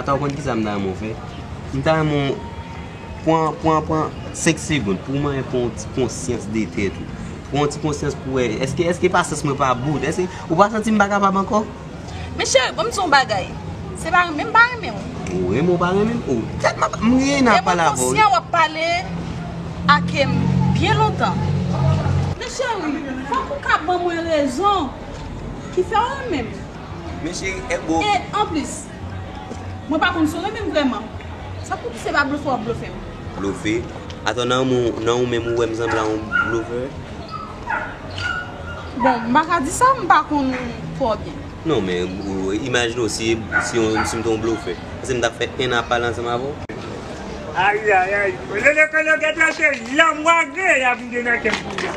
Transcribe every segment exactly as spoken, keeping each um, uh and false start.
Ata w konn kisa m ta renmen w fè? M ta renmen w pran, pran, pran senk segonn pou w manyen pran yon ti konsyans de tèt ou. Pran yon ti konsyans pou wè, èske, èske pasyans mwen pa bout? Èske ou pa santi m pa kapab ankò? Men cheri, bon, m di w yon bagay. Se pa renmen m pa renmen w. Ou renmen w pa renmen m? Ou tèlman pa, m gen nan pale avè w. Lè mwen konsyan w ap pale ak m byen lontan. Men cheri, fòk ou ka ban mwen rezon ki fè w renmen m. Men cheri, e bon. E anplis, mwen pa konn si w renmen m vrèman. Sa pou ki se pa blofe w ap blofe m? Blofe? Atò, nan ou, nan ou menm ou wè m sanble a yon blofè? Bon, m pa ka di sa, m pa konn twò byen. Non, men, ou, imajine w si, si, yon, si m te yon blofè. Èske m t ap fè en ap pale ansanm avè w? Ay, ay, ay. Lele, kolo, gade la, cheri. Lanmou agreya vin gen nan kè m kounye a.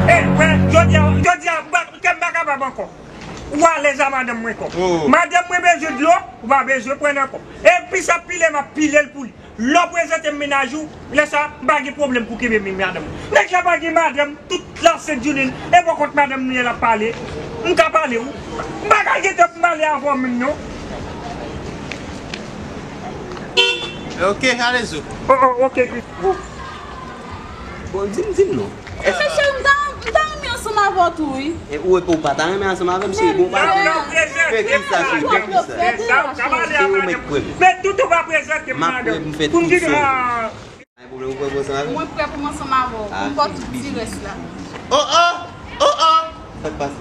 E, wè, jodi a, jodi a, m pa, kè m pa kapab ankò. Ou alèz a madanm mwen kò. Oh. Madanm mwen bezwen dlo, ou pa bezwen pran nan kò. E pis ap pile, m ap pile l pou li. Lè w prezante m mennaj ou, lè sa, m pa gen pwoblèm pou kenbe men madanm ou. Nèg la pa gen madanm, tout la sent jounen, e bò kont madanm li l ap pale. M ka pale wi. M pa ka gentan pou m pale avè w menm non. Ok, alèz ou. Oh, oh, ok, Chris. Bon, di m, di m non. E men cheri, m ta, m ta renmen ansanm avè w tou wi. E ou, epi ou pa ta renmen ansanm avè m, cheri, bon, pa gen. Fè kisa, cheri, fè kisa. Cheri, ou mèt kwè m. Men toutou pa prezante m madanm. M ap kwè m fè tout sa. Pa gen pwoblèm, ou prè pou ansanm avè m? Mwen prè pou m ansanm avè w. Ah, pou m ba w tout ti rès la. Oh, oh! Oh, oh! Sa k pase?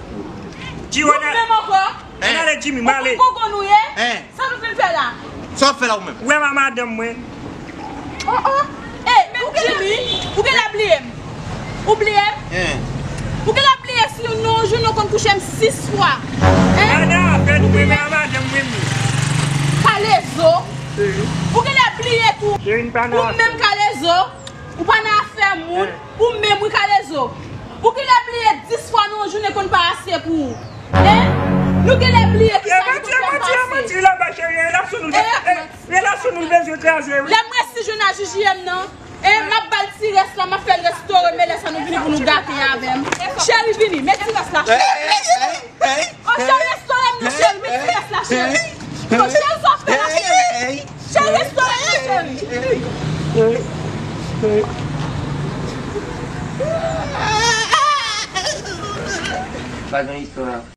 Jimmy, nou menm ankò? Ann ale, Jimmy, m ale. Ou konn gongon nou ye? Hein? Sa nou vin fè la? Sa w ap fè la ou menm? Ou wè ma madanm mwen. Oh, oh. Ey, ou gen, ou gen lè bliye m? Ou bliye m? Hein? Ou gen lè bliye si yon, yon jounen w konn kouche m sis fwa? Hein? Nada, fè nou mwen ma madanm mwen. Kalezo. Ou gen lè bliye tou. Ou menm Kalezo. Ou pa nan afè moun. Hein? Ou menm wi Kalezo. Ou gen lè bliye dis fwa nan yon jounen konn pa ase pou ou. Hein? Nou gen lè bliye kisa nou konn fè pase. Relasyon nou, relasyon nou bezwen kraze wi. Lè m resi jwenn a J J M nan, hein, m ap ba l ti rès la, m ap fè l restore, men lè sa nou vini pou nou gate avè m. Cheri vini, men ti rès la. Hey, hey, hey, hey. Oh, cheri, restore m non, cheri, men ti rès la, cheri. Non, cheri, sa w ap fè la, cheri. Cheri, restore m non, cheri. Pa gen istwa.